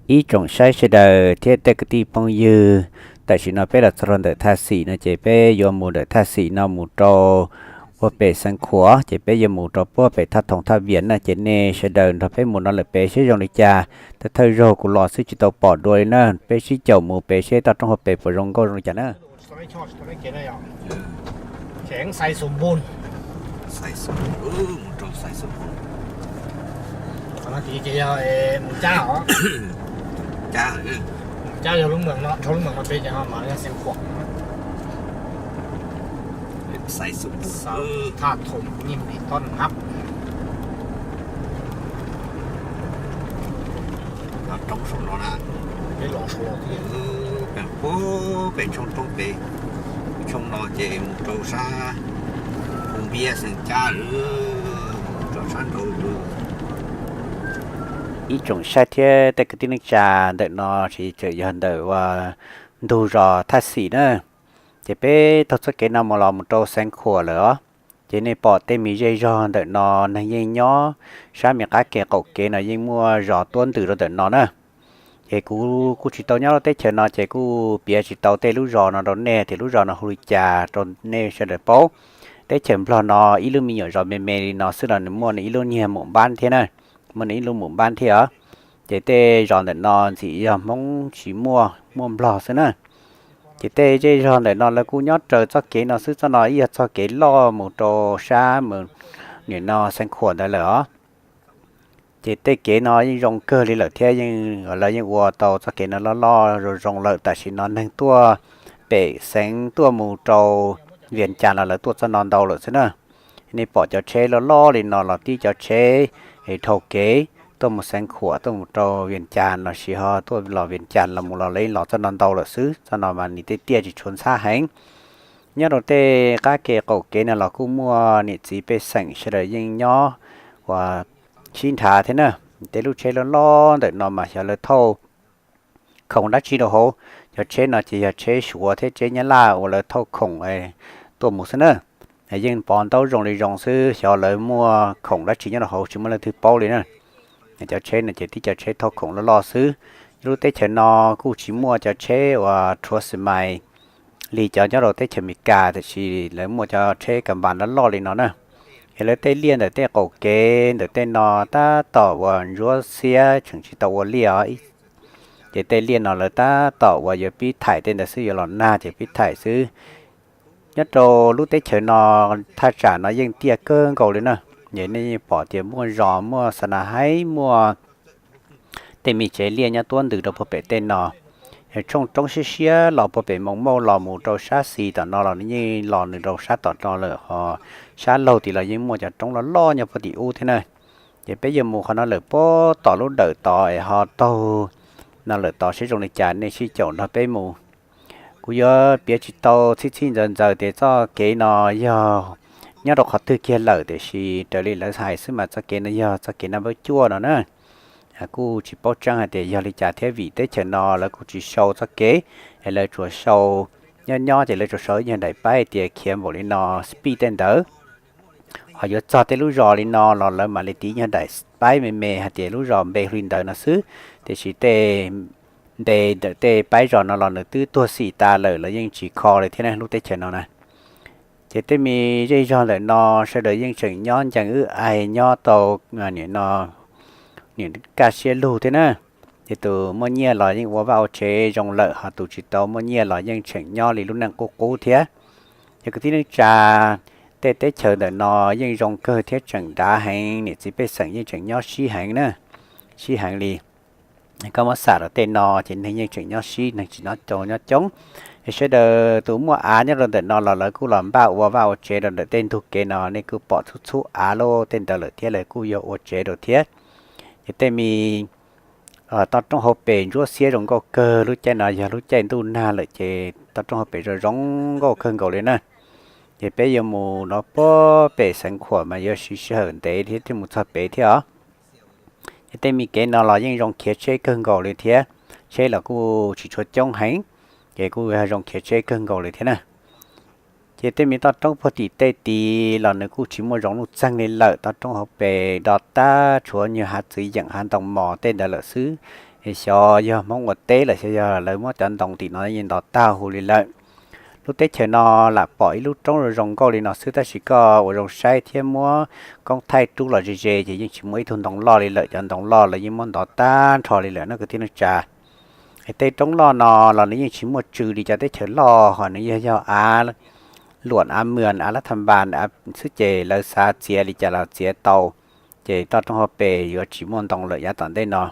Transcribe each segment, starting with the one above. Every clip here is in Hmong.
Ib tsoom saib sawv daws thiab tej kwv tij phooj ywg, tam sim no peb los txog rau ntawm thaj xim no ces peb yuav mus ntawm thaj xim no mus rau puag pem Xeev Khuam, ces peb yuav mus rau puag pem thaj Thoom Thaj Viam na, ces nej sawv daws nrog peb mus no lawm pem seb zoo li cas. Thawj thawj zaug kuv los xwb tsis tau pom dua li na, peb sib caum mus pem seb toj roob hauv pem puas zoo nkauj zoo li cas na. Thaj Thoom Nyiaj Lis Toj Nab. Roob saum no na, pem, pem tshooj roob pem, tshooj no ces mus rau sab Phoo Npiab Xeem Cab lawm, rau sab nraud lawm. Ib tsoom saib thiab tej kwv tij neej tsa, ntawm no ces tseem yog ntawm uas ntug zos Thaj Xim na. Ces peb taug txoj kev no mus los mus rau Xeev Khuam lawm os. Ces nej pom tej me zej zog ntawm no neeg yeej nyob, sab me qab ke qaum kev no yeej muaj zos tuab ntws rau ntawm no na. Ces kuv kuj tsis tau nyob lub teb chaws no ces kuj piav tsis tau tej lub zos no rau nej tias lub zos no hu li cas rau nej sawv daws paub. Teb chaws Nplog no ib lub me nyuam zos me me li no xwb los nws muaj nws ib lub nyiag mum npab thiab na, muaj nws ib lub mum npab thiab os. Ces tej zos ntawm no ntxim yog Hmoob tsis muaj, muaj Nplog xwb na. Ces tej zej zog ntawm no lawv kuj nyob raws txoj kev no xwb, txoj no ib yog txoj kev loj mus rau sab mus nim no Xeev Khuam ntawd lawm os. Ces tej kev no yeej zoo kawg li lawm thiab, yeej lawv yeej ua tau txoj kev no loj loj zoo zoo lawm. Tam sim no neeg tuaj pem Xeev tuaj mus rau Vias Cas los lawv tuaj txoj no ntau lawm xwb na. Nej pom cov tsheb loj loj li no los tib cov tsheb dhau kev tuaj mus Xeev Khuam tuaj mus rau Vias Cas los sis ho tuaj los Vias Cas los mus los lawv los txoj no ntau lawm xwb. Txoj no mas nim tej tiaj tsis tshua ntxhab heev. Nyob rau tej qab ke qaum kev no los kuj muaj niam txiv pej xeem sawv daws yeej nyob uas sib nrhav thiab na. Tej lub tsheb loj loj ntawm no mas xyov lawv thauj khoom dab tsi rau hauv. Cov tsheb no ces yog tsheb Suav thiab tsheb Nyab Laj uas lawv thauj khoom tuaj mus xwb na. Yeej pov ntaub zoo li zoo xwb, xyov lawv muaj khoom dab tsi nyob rau hauv tsis muaj leej twg paub li na. Cov tsheb no ces tib cov tsheb thauj khoom loj loj xwb. Lub teb chaws no kuj tsis muaj cov tsheb uas rhuav xi mais li cov nyob rau teb chaws Amelikas, tiam sis lawv muaj cov tsheb ka npas loj loj li no na. Es lawv tej liaj ntawm tej qaum kev ntawm tej no tab tom uas ntsuab xiab tseem tsis tau ua liaj os. Ces tej liaj no lawv tab tom uas yuav pib thaim tej ntawd xwb, yuav los nag ces pib thaim xwb. Nyob rau lub teb chaws no thaj tsam no yeej tiaj kawg nkaus li na. Es nej yeej pom tias muaj zos muaj xa na haib muaj tej me tsev liaj nyob tuab ntws rau puag pem tej no. Tshooj roob siab siab los puag pem Moos Mauj los mus rau sab xis tom no los nws yeej los nws rau sab tom no lawm ho. Sab laug tid los yeej muaj cov roob loj loj nyob puag tim ub thiab na. Ces peb yuav mus qhov no lawm puag tom lub dawm tod es ho taug no lawm tod seb zoo li cas nej sib caum nrog peb mus. Kuv yuav piav tsis tau txhij txhij ntxaws ntxaws tias txoj kev no yog nyob rau qhov twg kiag lawm, tiam sis raws li lawv hais xwb mas txoj kev no yog txoj kev Naj Npawb Cuaj no na. Kuj tsis paub tseeb hais tias yog li cas thiab vim teb chaws no lawv kuj tsis sau txoj kev, es lawv tsuas sau, nyob nyob ces lawv tsuas sau ib nyuag daim paib tias khiav npaum li no, speed tej ntawd. Ho yuav txog tej lub zos li no los lawv mam li tiv nyuag daim paib me me hais tias lub zos npe hu li ntawd no xwb. Tiam sis tej npe ntawm tej paib zos no los nws twb tuag xim tas lawm, lawv yeej tsis kho li thiab na lub teb chaws no na. Ces tej me zej zog ntawm no sawv daws yeej tseem nyob ncees wb ais nyob tau nim no nim kaj siab lug thiab na. Ces tus muaj nyiaj los yeej ua vaj ua tsev zoo lawm, ho tus tsis tau muaj nyiaj los yeej tseem nyob li lub neej qub qub thiab. Yog kwv tij neej tsa, tej teb chaws ntawm no yeej zoo kawg thiab tseem dav heev, niam txiv pej xeem yeej tseem nyob sib heev na, sib heev li. Koj muab xam rau tej no ces neeg yeej tseem nyob sib, neeg tsis nyob coob nyob coob. Es sawv daws tus muaj av nyob rau ntawm no los lawv kuj los npaj ua vaj ua tsev rau ntawm tej ntug kev no, nej kuj pom txhub txhub av lub tej ntawd lawm thiab, lawv kuj yog ua tsev rau thiab. Ces tej me toj roob hauv pes ntsuab xiab zoo nkauj kawg, lub caij no yog lub caij ntuj nag lawm ces toj roob hauv pes zoo zoo nkauj kawg nkaus li na. Ces peb yuav mus no puag pem Xeev Khuam mas yuav siv sij hawm ntev thiab thiaj mus txog pem thiab os. Ces tej me kev no los yeej zoo khiav tsheb kawg nkaus li thiab, tsheb los kuj tsis tshua coob heev, ces kuj yog zoo khiav tsheb kawg nkaus li thiab na. Ces tej me toj roob puag tim tej tid los nws kuj tsis muaj zoov nuj txeeg li lawm, toj roob hauv pes do tab tshuav nyuag hav txwv yeem hav ntoo mos tej ntawd lawm xwb. Xyov yog Hmoob ua teb lawm xyov yog lawv muab cov ntoo tim no yeej ntov tag huv li lawm. Lub teb chaws no lam pom ib lub roob zoo zoo nkauj li no xwb, tab sis koj ua zoo saib thiab muab koob thaij rub los ze ze ces yeej tsis muaj ib tug ntoo loj li lawm. Cov ntoo loj los yeej muab ntov tag nrho li lawm no kwv tij neej tsa. Tej roob loj no los nws yeej tsis muaj tsw li cov teb chaws loj, ho nws yog yog av luam, av mws, av lab tham npas xwb ces lawv xav txiav li cas los txiav tau. Ces toj roob hauv pes yuav tsis muaj ntoo lawm yav tom ntej no.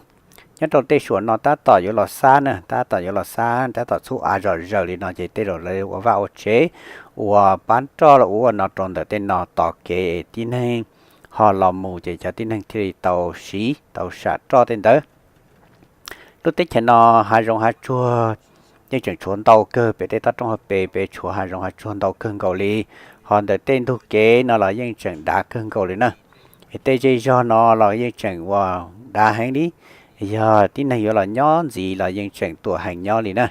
Nyob rau tej suam no tab tom yuav los xab na, tab tom yuav los xab, tab tom txhub av zom zaws li no ces tej zaum lawv ua vaj ua tsev, ua pab roj los ua no rau ntawm tej no tos kev tib neeg ho los mus ces cov tib neeg thiaj li tau siv tau sam roj tej ntawd. Lub teb chaws no hav zoov hav tsuag yeej tseem tshuav ntau kawg, pem tej toj roob hauv pes pem tshuav hav zoov hav tsuag ntau kawg nkaus li. Ho ntawm tej ntug kev no los yeej tseem dav kawg nkaus li na. Es tej zej zog no los yeej tseem ua dav heev li. Yog tib neeg yuav los nyob ntxiv los yeej tseem tuam heev nyob li na.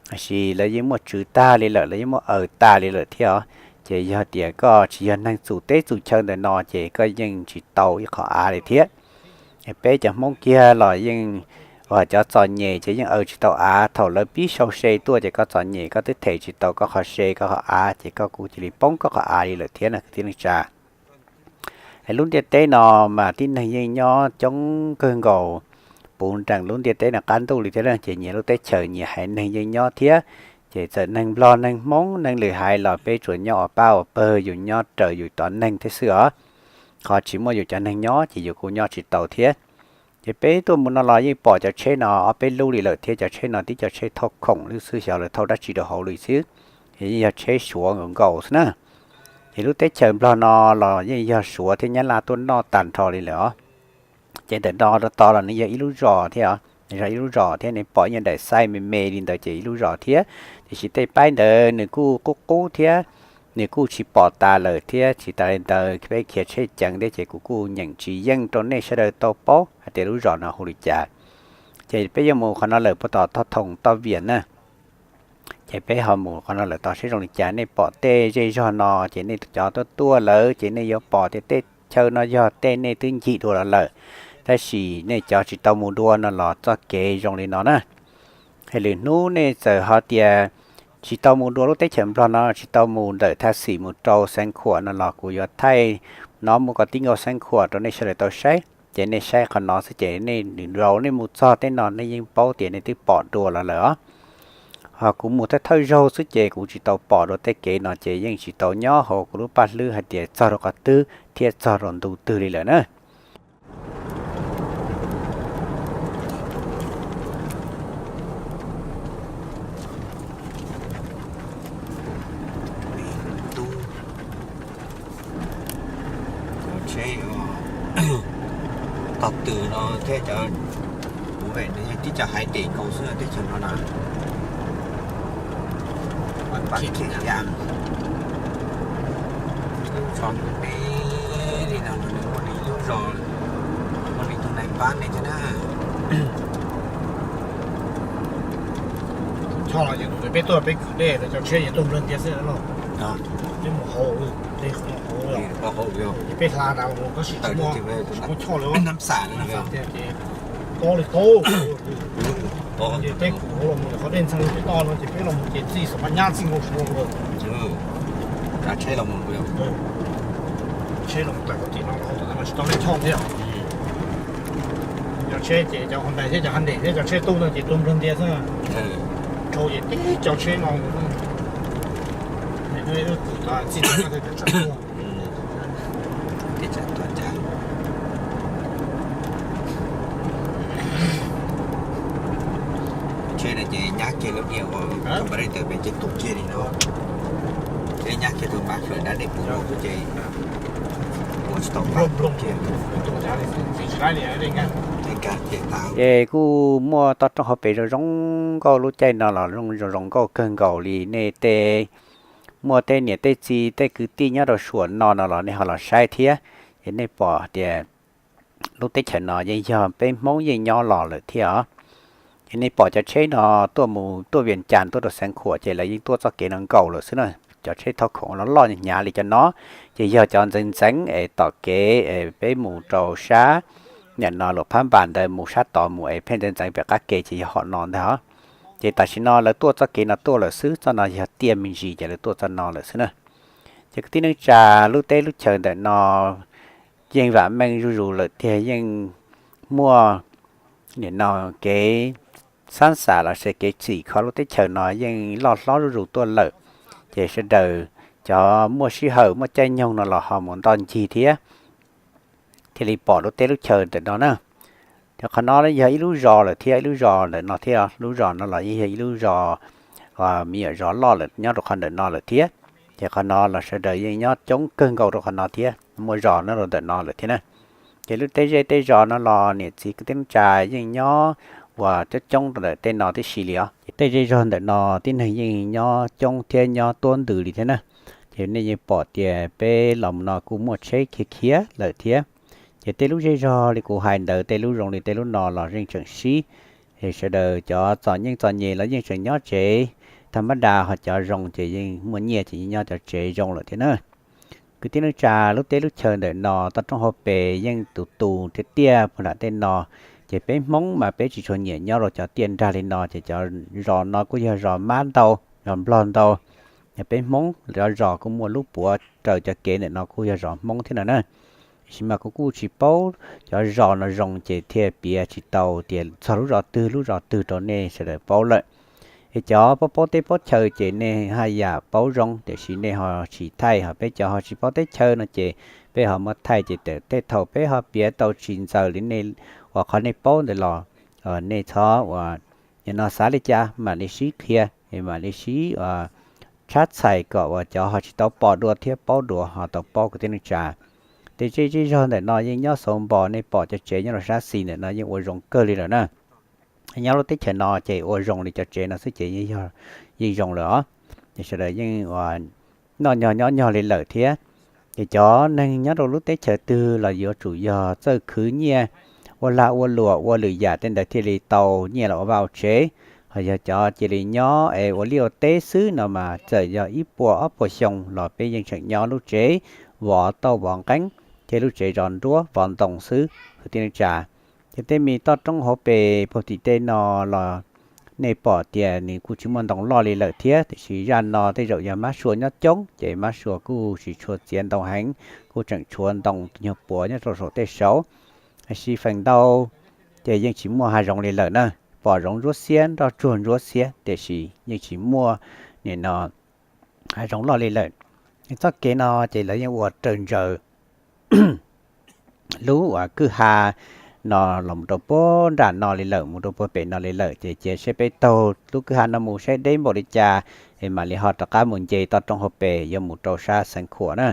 Tab sis lawv yeej muaj tswv tag li lawm, lawv yeej muaj aws tag li lawm thiab os. Ces yog tias koj tsis yog neeg txum teb txum chaw ntawm no ces koj yeej tsis tau ib qho av li thiab. Peb cov Hmoob kiag los yeej, cov txom nyem ces yeej aws tsis tau av. Thaum lawv pib sau se tuaj ces koj txom nyem koj twb them tsis tau koj qhov se koj qhov av ces koj kuj cia li poob koj qhov av li lawm thiab no kwv tij neej tsa. Lub ntiaj teb no mas tib neeg yeej nyob coob kawg nkaus. Puv nrees lub ntiaj teb no qab ntuj li thiab ces nyias lub teb chaws nyias haiv neeg yeej nyob thiab. Ces txawm neeg Nplog neeg Hmoob neeg lwm haiv los peb tsuas nyob ua pab ua pawg, yus nyob raws yus cov neeg thiab xwb os. Qhov tsis muaj yus cov neeg nyob ces yus kuj nyob tsis tau thiab. Ces peb tuaj mus no los yeej pom cov tsheb no ob peb lub li lawm thiab, cov tsheb no tib cov tsheb thauj khoom lub xwb, xyov lawv thauj dab tsi rau hauv li xwb. Ces yeej yog tsheb Suav nkaus nkaus xwb na. Ces lub teb chaws Nplog no los yeej yog Suav thiab Nyab Laj tuaj noj tag nrho li lawm os. Ces ntawm no rau tod los nws yog ib lub zos thiab os, yog ib lub zos thiab, nej pom ib nyuag daim xaij me me li ntawd ces ib lub zos thiab. Tiam sis tej paib ntawd nws kuj qub qub thiab, nws kuj tsis pom tas lawm thiab. Tsis tas li ntawd peb khiav tsheb ceev thiab ces kuv kuj nyeem tsis yeej rau nej sawv daws tau paub hais tias lub zos no hu li cas. Ces peb yuav mus qhov no lawm puag tom Thoj Thoom Toj Viam na. Ces peb ho mus qhov no lawm tod seb zoo li cas. Nej pom tej zej zog no ces nej cov tuaj tuaj lawm ces nej yuav pom tias tej chaw no yog tej nej twb ncig dua los lawm, tab sis nej cov tsis tau mus dua no los txoj kev zoo li no na. Hais lwm hnub nej txawm ho tias tsis tau mus dua lub teb chaws Nplog no, tsis tau mus ntawm Thaj Xim mus rau Xeev Khuam no los kuv yuav thaij no mus kom tib nkaus Xeev Khuam rau nej sawv daws tau saib. Ces nej saib qhov no xwb ces nej nws zaus nej mus txog tej no nej yeej paub tias nej twb pom dua los lawm os. Ho kuv mus thawj thawj zaug xwb ces kuv tsis tau pom dua tej kev no ces yeej tsis tau nyob hauv kuv lub paj hlwb hais tias txog rau qhov twg thiab txog rau ntu twg li lawm na. Tsheb tog tw no thiab cov, kuv ve tib co hais tes nkaus xwb teb chaws no na. Lub zos pem li no nws muaj li lub zos, muaj li tus neeg pab ne thiab na. Txhob los ces peb tuaj peb kwv dej los cov tsheb ces tuaj nplawg ntiav xwb los. Peb mus hauv, hauv, peb hla tas los mus tab sis tsis muaj choj li, tias kob li kob. Ces peb kuv hauv los mus qhov dej ntxeev peb toj no ces peb los mus ces txij xov paj nyab txij nkaus suav. Tsheb los tawm tim no los tsis tau nej choj thiab. Cov tsheb ces cov Honda thiab cov Hyundai thiab cov tsheb tub no ces tuaj nplawg ntiav xwb. Rau ces tib cov tsheb no. Txij no txij tsheb no ces nyab kiag lub niag uas peb tawm pem ces tuaj kiag li no. Ces nyab kiag tus npab hlawv dab dej puv no ces ua tsis tau npab kiag. Ces kuj muaj toj roob hauv pes zoo zoo nkauj, lub caij no los zoo zoo nkauj kawg nkaus li. Nej tej, muaj tej niam tej txiv tej kwv tij nyob rau suam no no los nej ho los saib thiab. Ces nej pom tias lub teb chaws no yeej yog peb Hmoob yeej nyob los lawm thiab os. Ces nej pom cov tsheb no tuaj mus tuaj Vias Cas tuaj rau Xeev Khuam ces lawv yeej tuaj txoj kev no nkaus lawm xwb na. Cov tsheb thauj khoom loj loj hnyav li cov no ces yog cov ntxeev ntxeev es tom kev es peb mus rau sab nim no Luam Phab Npas ntawd mus sab tod mus es pheej ntxeev ntxeev pem qab ke ces yog hom no ntag os. Ces tam sim no lawv tuaj txoj kev no tuaj lawm xwb, txoj no yog tiaj me ntsis ces lawv tuaj txoj no lawm xwb na. Ces kwv tij neej tsa, lub teb lub chaw ntawm no yeej vam meej zuj zus lawm tiag, yeej muaj nim no kev xab xam los sis kev txim kho lub teb chaws no yeej loj hlob zuj zus tuaj lawm. Ces sawv daws cov muaj sij hawm muaj caij nyoog no los ho mus ntoj ncig thiab thiaj li pom lub teb lub chaw ntawm no na. Ces qhov no yog ib lub zos lawm thiab, ib lub zos ntawm no thiab, lub zos no los yeej yog ib lub zos, me nyuam zos loj lawm nyob rau qhov ntawm no lawm thiab. Ces qhov no los sawv daws yeej nyob coob kawg nkaus rau qhov no thiab, muaj zos nyob rau ntawm no lawm thiab na. Ces lub teb zej teb zos no los niam txiv kwv tij neej tsa yeej nyob uas coob coob rau ntawm tej no tib si li os. Ces tej zej zog ntawm no tib neeg yeej nyob coob thiab nyob tuab ntws li thiab na. Ces nej yeej pom tias peb los no kuj muaj tsheb khiav khiav lawm thiab. Ces tej lub zej zog li kuv hais ntawd, tej lub zoo li tej lub no los yeej tseem sib, es sawv daws cov txom nyem txom nyem los yeej tseem nyob tsev tag mab das, ho cov zoo ces yeej muaj nyiaj ces yeej nyob cov tsev zoo lawm thiab na. Kwv tij neej tsa, lub teb lub chaw ntawm no toj roob hauv pes yeej tus tus tiaj tiaj puag nram tej no. Ces peb Hmoob mas peb tsis tshua nyiam nyob rau cov tiaj nrag li no, ces cov zos no kuj yog zos mab ntau, zos nplog ntau. Peb Hmoob cov zos kuj muaj lub puav raws cov kev ntawm no kuj yog zos Hmoob thiab no na. Tiam sis mas kuv kuj tsis paub cov zos no zoo ces thiaj piav tsis tau tias txog lub zos twg lub zos twg rau nej sawv daws paub lawm. Es cov paub paub teb paub chaw ces nej haj yam paub zoo, tiam sis nej ho tsis thaij, ho peb cov ho tsis paub teb chaw no ces peb ho muab thaij ces tej thaum peb ho piav tau tsis ntxaws li nej uas qhov nej paub ntawd los nej txhob uas nim no xav li cas mam li sib qhia, mam li sib tshab txhais kom uas cov ho tsis tau pom dua thiab paub dua ho tau paub kwv tij neej tsa. Tej zej zej zog ntawm no yeej nyob xauv npo, nej pom cov tsev nyob rau sab xis ntawm no yeej ua zoo kawg li lawm na. Nyob lub teb chaws no ces ua zoo li cov tsev no xwb ces yeej zoo lawm os. Ces sawv daws yeej noj nyog nyob nyog li lawm thiab. Ces cov neeg nyob rau lub teb chaws twg los yuav tsum yog txawj khwv nyiaj, ua lag ua luam ua lwm yam tej ntawd thiaj li tau nyiaj los ua vaj ua tsev. Ho yog cov cia li nyob es ua liaj ua teb xwb no mas txawm yog ib puas ob puas xyoo los peb yeej tseem nyob lub tsev vov tauj vov nqeeb thiab lub tsev zov nruab vov ntoo xwb kwv tij neej tsa. Ces tej me toj roob hauv pes puag tim tej no los nej pom tias nws kuj tsis muaj ntoo loj li lawm thiab, tiam sis zaj no tej zaum yog mab sua nyob coob ces mab sua kuj tsis tshua txiav ntoo heev, kuj tseem tshuav ntoo tus nyuag puav nyob rau saum tej saud. Tiam sis feem ntau ces yeej tsis muaj hav zoov li lawm na. Pom zoov ntsuab xiab, nroj tsuag ntsuab xiab, tiam sis yeej tsis muaj nim no hav zoov loj li lawm. Txoj kev no ces lawv yeej ua raws ntsaws lub uas kwj ha no los mus rau puag nram no li lawm, mus rau puag pem no li lawm. Ces cia saib peb taug lub kwj ha no mus saib deb npaum li cas es mam li ho rov qab mus nce toj roob hauv pes yuav mus rau sab Xeev Khuam na.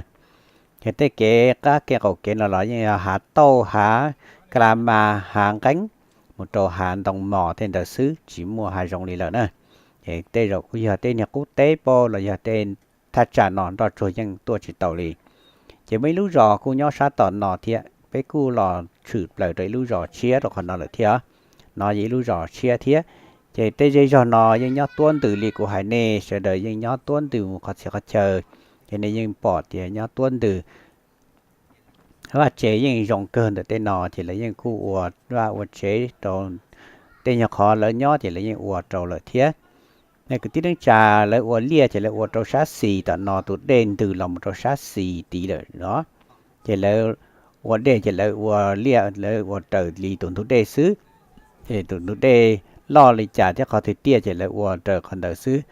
Ces tej kev qab kev qaum kev no los yeej yog hav tauj, hav ka la mas, hav nqeeb, mus rau hav ntoo mos tej ntawd xwb, tsis muaj hav zoov li lawm na. Ces tej zaum kuj yog tej niag qub teb paub los yog tej thaj tsam no nroj tsuag yeej tuaj tsis tau li. Ces muaj ib lub zos kuj nyob sab tom no thiab, peb kuj los tshwm plaws rau ib lub zos tshiab rau qhov no lawm thiab. No yog ib lub zos tshiab thiab. Ces tej zej zog no yeej nyob tuab ntws li kuv hais nej, sawv daws yeej nyob tuab ntws mus qhov txhia qhov chaw. Ces nej yeej pom tias nyob tuab ntws vaj tsev yeej zoo kawg ntawm tej no, ces lawv yeej kuj ua vaj ua tsev rau tej nyuag qhov lawv nyob ces lawv yeej ua rau lawm thiab. Kwv tij neej tsa, lawv ua liaj ces lawv ua rau sab xis tom no tus dej ntws los mus rau sab xis tid lawm no. Ces lawv ua dej ces lawv ua liaj lawv ua raws li tus ntug dej xwb. Ces tus ntug dej loj li cas thiab qhov twg tiaj ces lawv ua raws qhov ntawd xwb.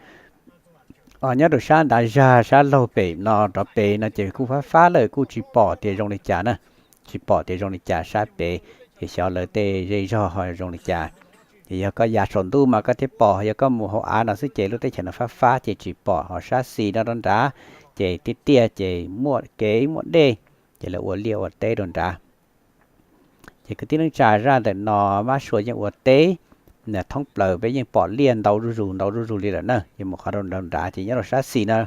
Nyob rau sab ntav zag sab laug pem no rov pem no ces kuj fab fab lawm kuj tsis pom tias zoo li cas na. Tsis pom tias zoo li cas sab pem, ces xyov lawv tej zej zog ho zoo li cas. Ces yog koj ya saum ntuj mas koj thiaj pom, yog koj mus hauv av no xwb ces lub teb chaws no fab fab ces tsis pom, ho sab xis no rau nrad ces tiaj tiaj ces muaj kev muaj dej, ces lawv ua liaj ua teb rau nrad. Ces kwv tij neej tsa, zaj ntawm no mab sua yeej ua teb thoob plaws, peb yeej pom liaj ntau zuj zus ntau zuj zus li lawm na. Ces mus qhov rau nrad ces nyob rau sab xis no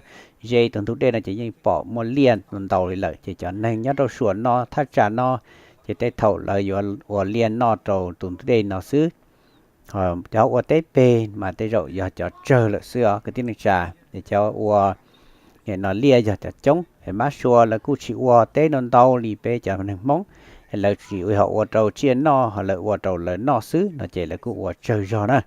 ze tus ntug dej no ces yeej pom muaj liaj ntau li lawm. Ces cov neeg nyob rau suam no thaj tsam no ces tej thaum lawv yuav ua liaj noj rau tus ntug dej no xwb. Cov ua teb peg mas tej zaum yog cov tsawg lawm xwb os kwv tij neej tsa. Cov ua no liaj yog cov coob, mab sua lawv kuj tsis ua teb ntau ntau li peb cov neeg Hmoob. lawv tsis ua, ho ua rau tsiaj noj, ho lawv ua rau lawv noj xwb no ces lawv kuj ua tsawg zog na.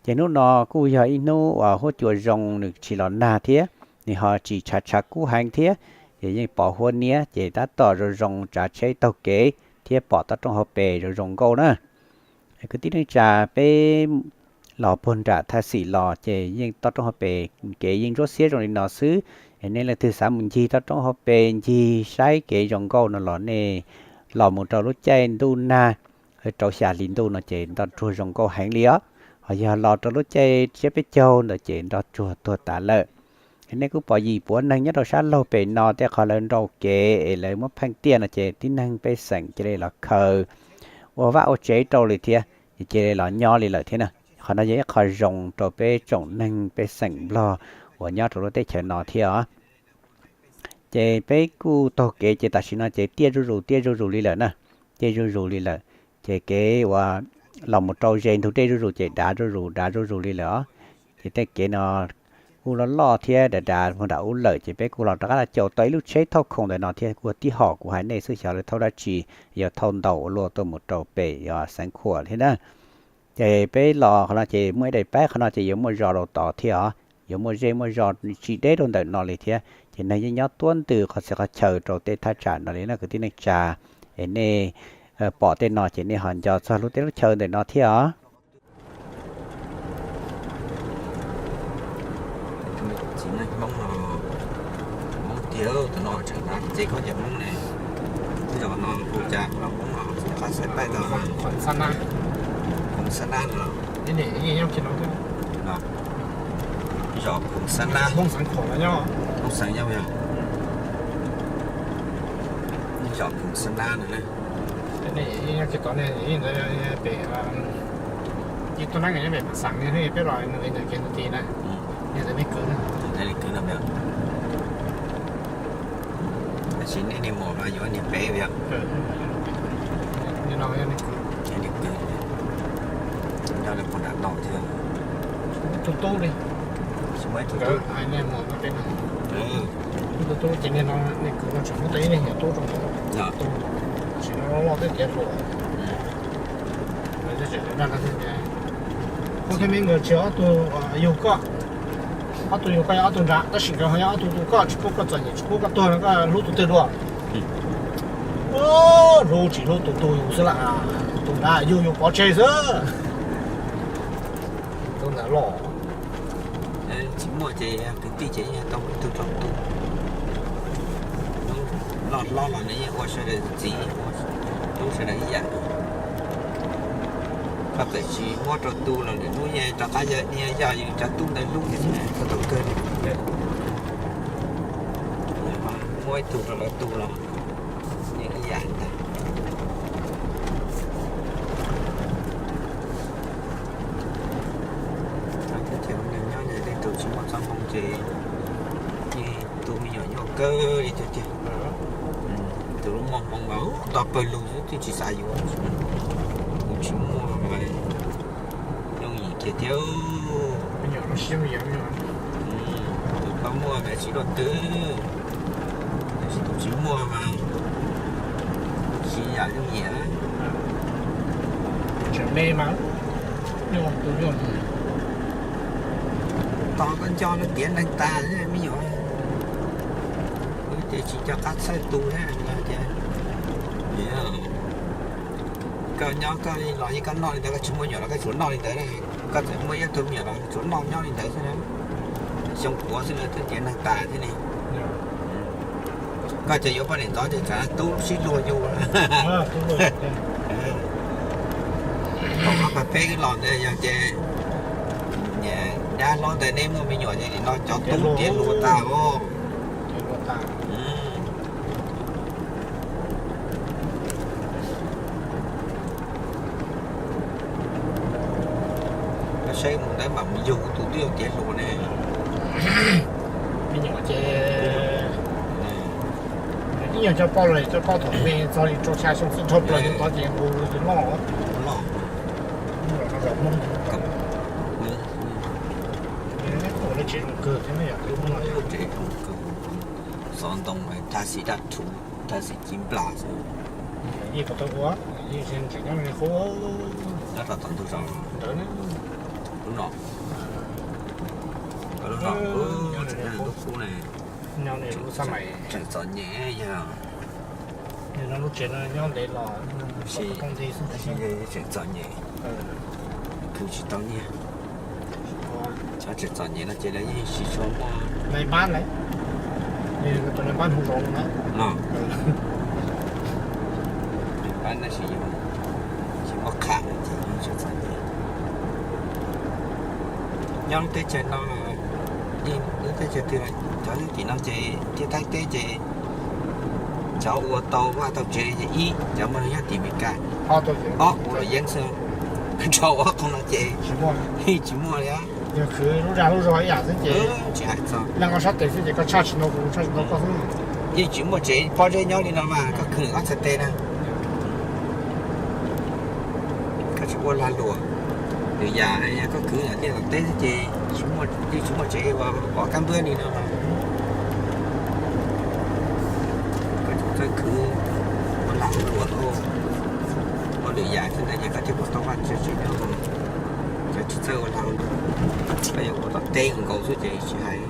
Ces hnub no kuj yog ib hnub uas huab cua zoo nws tsis los nag thiab, nws ho tsis tshav tshav kub heev thiab, ces yeej pom huab niab ces tab tom zoo zoo tsav tsheb taug kev thiab pom toj roob hauv pes zoo zoo nkauj na. Kwv tij neej tsa, peb los puag nram Thaj Xim los ces yeej toj roob hauv pes kev yeej ntsuab xiab zoo li no xwb. Es nej leej twg xav mus ncig toj roob hauv pes ncig saib kev zoo nkauj no los nej los mus rau lub caij ntuj nag rau xya hli ntuj no ces nroj tsuag zoo nkauj heev li os. Ho yog los rau lub caij tsiab peb caug ntawd ces nroj tsuag tuag tas lawm. Nej kuj pom yim puav neeg nyob rau sab laug pem no tej qhov lawv nrau kev es lawv muab pheej tiaj no ces tib neeg pej xeem cia li los khaws ua vaj ua tsev rau li thiab, ces cia li los nyob li lawm thiab na. Qhov no yog ib qho zoo rau peb tsoom neeg pej xeem Nplog uas nyob rau lub teb chaws no thiab os. Ces peb kuj taug kev ces tam sim no ces tiaj zuj zus tiaj zuj zus li lawm na, tiaj zuj zus li lawm. Ces kev uas los mus rau ze ntug dej zuj zus ces dav zuj zus dav zuj zus li lawm os. Ces tej kev no kuj loj loj thiab dav dav mus nram ub lawm ces peb kuj los rov qab los caum tau ib lub tsheb thauj khoom ntawm no thiab kuj tib hom kuv hais nej xwb xyov lawv thauj dab tsi, yog thauj ntau ua luaj tuaj mus rau pem yog Xeev Khuam thiab na. Ces peb los qhov no ces muaj ib daim paib qhov no ces yuav muaj zos rau tod thiab os, yuav muaj zej muaj zos tsis deb rau ntawm no li thiab ces neeg yeej nyob tuab ntws qhov txhia qhov chaw rau tej thaj tsam no li na kwv tij neej tsa. Es nej pom tej no ces nej ho nco txog lub teb lub chaw ntawm no thiab os. Txiv neej Hmoob no, Hmoob tiag, tus no tseem hnav txej khaub ncaws Hmoob ne. Zos no hu cas los Hmoob no, qab xav paib tau. Khoom Xab Nab no. Zos Khoom Xab Nab, Hmoob Xeev nyob, Hmoob Xeev nyob, zos Khoom Xab Nab no. Peb tus neeg nyob pem Xeev ne, peb los nws ntawm kev tus ti na, nws ntawm nej kwv, nej kwv no. Tab sis nej niag muam mas yuav niag pem yom. Nws no yog nej kwv, nws kwv nyob rau puag nram no thiab. Tus tub li, tsis muaj ib tug tub. Hais niag muam no pem no, tus tub ces niag no nej kwv no tseem muab tau ib niag nyuam tub rau ntawd, tsis no loj loj twb tiav hluas. Kuv thiaj me nkawd tsis ob tug yug koj, ob tug yug koj yog ob tug nrad, tab sis nkawd ho yog ob tug tu koj, tsis pub koj txom nyem, tsis pub koj tuag no koj hlub tus twg dua? Hlub tsis hlub tus tu yus xwb las, tus nrad yug yus pov tseg xwb. Tus ntawd los tsis muaj ces kwv tij ces yeej tau ib tug rau tu. Hnub loj hlob los nws yeej ua sawv daws txiv, hlub sawv daws ib yam. Koj txawm tsis muab rau tu los lwm hnub yeej rov qab yog niag yog yus cov tub ntawd hlub thiab, txog thaum kawg li. Muab ib tug rau lawv tu los yeej ib yam ntag. Teb chaws neeg nyob tej tug tsis muaj txoj hmoo ces yeej tu me nyuam nyuaj kawg li tiag tiag. Tus lub muaj hmoo mas nto pawg lug xwb twb tsis xav yuav. Tus tsis muaj mas yooj yim kiag thiab. Tus koj muaj mas tsis luaj twg, tab sis tus tsis muaj mas siv yam yooj yim. Tseem me mas nyuaj tus nyuaj. Tos koj nco no tiav neeg tas me nyuam. Wb ces tsis nco qab txhawj tu thiab tias, koj nyob koj li los yeej koj noj li ntawd, koj tsis muaj me nyuam los koj tsuas noj li ntawd. Koj txawm muaj ib tug me nyuam los tsuas noj nyob li ntawd xwb na. Xyoo puav xwb na twb tiav neeg tas thiab ne. Koj ces yuav poj niam ntxov ces tsam tub sib luag yus. Thaum koj pab peb los ntawd yog ces dab hlob ntawd neb muaj me nyuam ces nim no cov tub tiav luag tas os. Koj saib mus ntawd mam mus yug tus twb yuav tiav hluas ne. Me nyuam ces ib nyuag coj poj los coj poj thaum me txog li rau xya xyoo xwb dhau plaws yus tod ces nqus yus noj. Loj. Tsev zoo kawg thiab yom. Xov ntoo thaj xim daj rhuv, thaj xim ci nplas xwb. Yeej puas tau ua, yeej tseem nyob li qub. Nyob rau tom ntug zos ntawd, lub no, lub no, lub qub ne, nyob lub xab mais tseem txom nyem yog. Nyob lub tsev no nyob ntev los, tseem txom nyem, khwv tsis tau nyiaj. Cov tseem txom nyem no ces lawv yeej tsis tshua muaj nais npab, tus nais npab hu zos no, nais npab tab sis yus tsis muaj qham ces yeej tseem txom nyem. Nyob lub teb chaws no, lub teb chaws twg, cov tim no ces thiab Thaib teb ces cov ua tau vaj tau tsev ces ib, cov muaj nyob tim Meskas, ob, ua los yeeb xwb, rau ob qhov no ces yeej tsis muaj li. Tsis hais txog, yeej tsis muaj tsev pob zeb nyob li no mas koj khwv koj txhais tes na. Koj tsis ua lag luam, lwm yam koj khwv tiaj tom teb xwb ces yeej tsis muaj tsev ua kab npwab li no. Koj tsis txawj khwv, ua lag ua luam, ua lwm yam xwb ntawd ces koj thiaj puas tau vaj tsev nyob. Cov tsis txawj ua lag ua luam, koj yuav ua tom teb nkaus xwb ces tsis hais.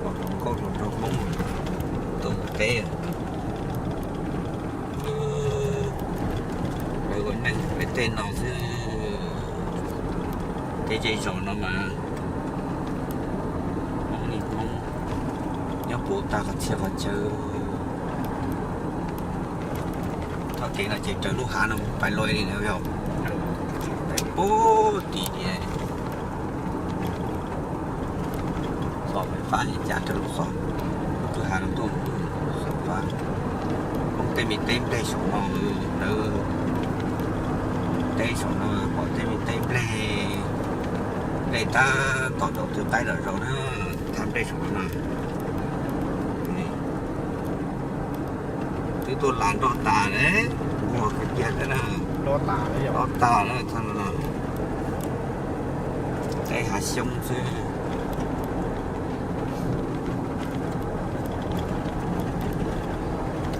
Pom hluas nkauj hluas nraug Hmoob tuaj mus teb, lawv ua neej pem tej no xwb. Tej zej zos no mas Hmoob li Hmoob, nyob puv tag qhov txhia qhov chaw. Txoj kev no ces raws lub hav no pais luaj li lawm yog, pub tim tias xov fais fab li cas raws lub xov, kwj ha no tuaj xov fab. Poob tej me teb nplej saum no, lawv teb saum no pom tej me teb nplej, nplej tab tom rau twg qaib zom zaws na, thaj nplej saum no na. Twb tuaj las nroj tas lawm, muag kiag kiag thiab na. Nroj tas lawm thaj no, teb hav xyoob xwb.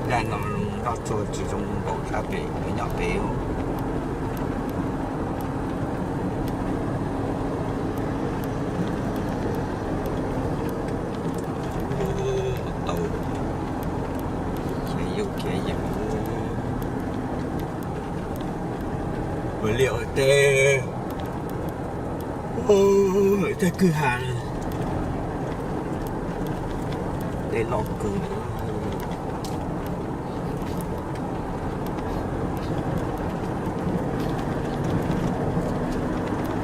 Zaj no nroj tsuag tsis zoo npaum sab pem, nyob pem. Tau, khiav yuj khiav yees, ua liaj ua teb, tej kwj ha, tej loj kawg.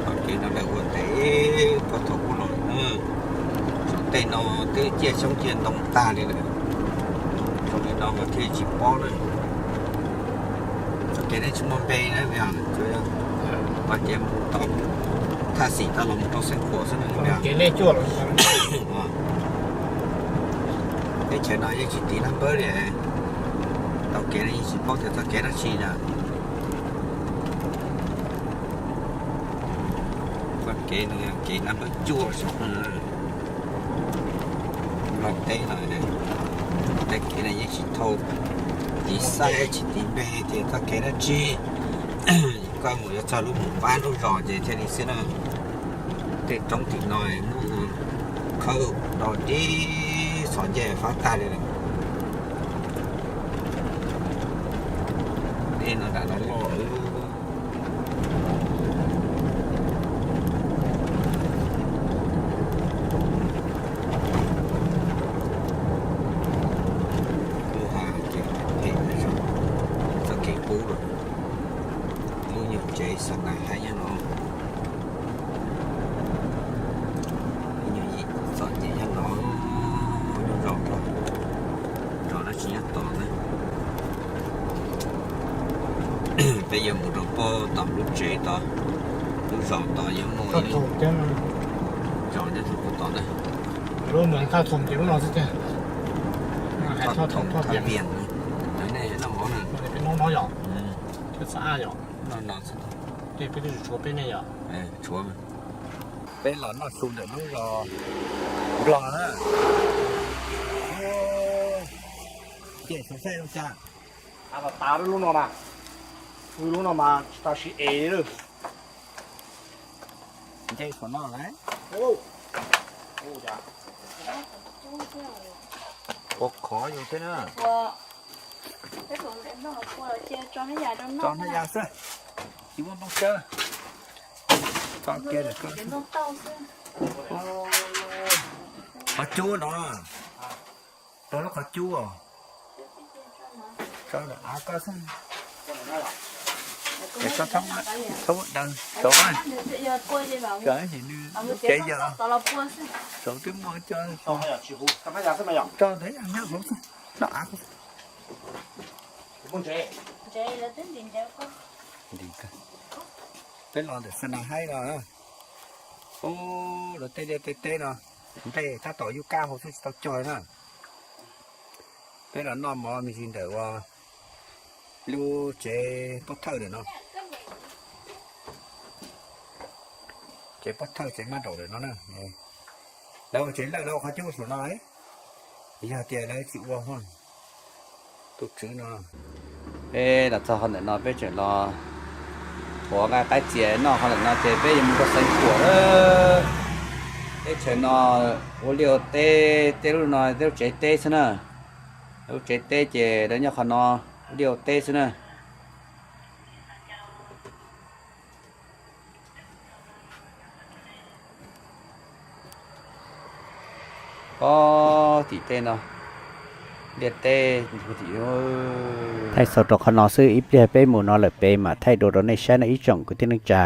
Qhov kev no lawv ua ntev puag thaum ub los na, tej no twb ciaj xyoob ciaj ntoo tag li lawm, zoo li no mas thiaj tsis pob na. Txoj kev no tsis muaj npe na, vaj kev mus tom thaj xim tau los mus rau Xeev Khuam xwb na. Teb chaws no yeej tsis tiv nab npawb li, tau kev no yeej tsis paub tias txoj kev dab tsi na. Txoj kev no yog kev nab npawb cuaj xyoo no. Nplog teb no, tej kev no yeej tsis thau tiv xaij tsis tiv npe tias txoj kev dab tsi. Koj mus yuav txog lub mus pab lub zos ces thiaj li xwb na. Tej roob tim no muaj khawb do dib xov ncej fab tag li lawm. Dej no nram no loj. Lub hav ces phem, txoj kev qub lawm. Lub nyuag tsev xa nas haib nyob no. Lub nyuag yim txom nyem nyob no. Lub zos, zos dab tsi nyob tod na. Peb yuav mus rau pem tom lub tsev tod, lub zos tod yuav muaj ib lub zos nyob rau pem tod na. Lub Moos Thaj Thoom ces lub no xwb tiag. Thaj Thoom, Thaj Vias, nej noj mov na. Peb noj no yom, thiab xav yom. Noj no xwb. Tej peb twb tshuav peb nej yom. Tshuav. Peb los noj su ntawm lub zos Nplog na. Ces xyov saib zoo cas. Av tas tas lub no na, lub no mas tsis tas siv ev li. Nce qhov no lawm. Ua khov yus thiab na. Tso hnab ya xwb, tsis muaj nplooj tsawb. Tso kiag lawm. Qhov cub no, rau lub qhov cub os. Tso lawm av koj xwb. Ces tso thoob, thoob daws rau, ces nws kev yawm rau twb muaj cov tso ntawd nyob hauv xwb, noj av. Peb los ntawm xa na haib no, ub, lawv tej liaj tej teb no, nplej tab tom yub kab hauv xwb tsis tau cog na. Peb los noj mov me ntsis ntawm ua lub tsev pob thawj ntawm no. Tsev pob thawj tsev mab daum ntawm no na. Lawv ua tsev lawj lawv ua qhov cub saum no, yog tias lawv tsis ua tus tswv no. Peb los txog qhov ntawm no peb tseem los thuav nqaij qaib txias noj qhov ntawm no ces peb yuav mus rau Xeev Khuam. Teb chaws no ua liaj ua teb, tej lub no tej lub tsev teb xwb na. Lub tsev teb ces lawv nyob qhov no ua liaj ua teb xwb na. Pob tim tej no, liaj teb. Thaij xaus rau qhov no xwb, ib pliag peb mus no lawm pem mam thaij dua rau nej saib no ib tsoom kwv tij neej tsa.